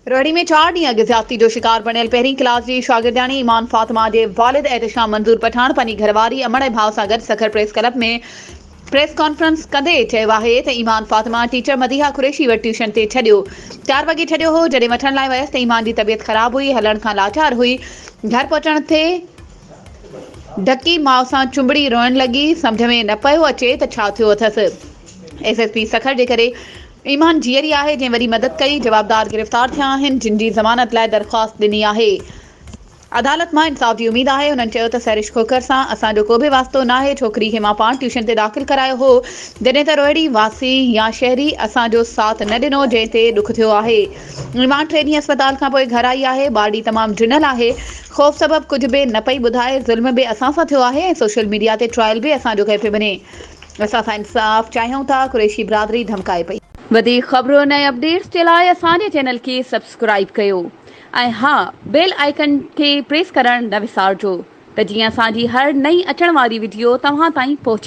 روهڙي ۾ چار ڏينهن اڳ زيادتي جو شڪار بڻيل پهرين ڪلاس جي شاگردياڻي ايمان فاطمه جي والد احتشام منظور پٺاڻ پنهنجي گهرواري، امڙ ۽ ڀاء سان گڏ Sukkur press club ۾ press conference ڪندي چيو آهي ته ايمان فاطمه ٽيچر مديحه قريشي وٽ ٽيوشن تي ڇڏيو چار وڳي ڇڏيو هو جڏهن وٺڻ لاء ويس ته ايمان جي طبيعت خراب هئي هلڻ کان لاچار هئي گهر پهچڻ تي ڍڪي ماء سان چنبڙي روئڻ لڳي سمجهه ۾ نه پيو اچي ته ڇا ٿيو اٿس ايس ايس پي سکر جي ڪري ايمان جيئري آهي جنهن وڏي مدد ڪئي، جوابدار گرفتار ٿيا آهن جن جي ضمانت لاء درخواست ڏني آهي، عدالت مان انصاف جي اميد آهي، هنن چيو ته سحرش کوکر سان اسان جو ڪو به واسطو ناهي، ڇوڪري کي مان پاڻ ٽيوشن تي داخل ڪرايو هو، جڏهن ته روهڙي واسي يا شهري اسان جو ساٿ نه ڏنو جنهن تي ڏک ٿيو آهي، ايمان ٽي ڏينهن اسپتال کانپوء گهر آئي آهي، ٻارڙي تمام ڊنل آهي، خوف سبب ڪجهه به نه پئي ٻڌائي، ظلم به اسان سان ٿيو آهي ۽ سوشل ميڊيا تي ٽرائل به اسان جو ڪيو پيو وڃي. اسان سان انصاف چاهيون ٿا، قريشي برادري ڌمڪائي پئي. وڌيڪ خبرن ۽ اپڊيٽس جي لاء اسان جي چينل کي سبسڪرائيب ڪيو ۽ ها بيل آئيڪن کي پريس ڪرڻ نه وسارجو ته جيئن اسان جي هر نئين اچڻ واري وڊيو توهان تائين پهچي.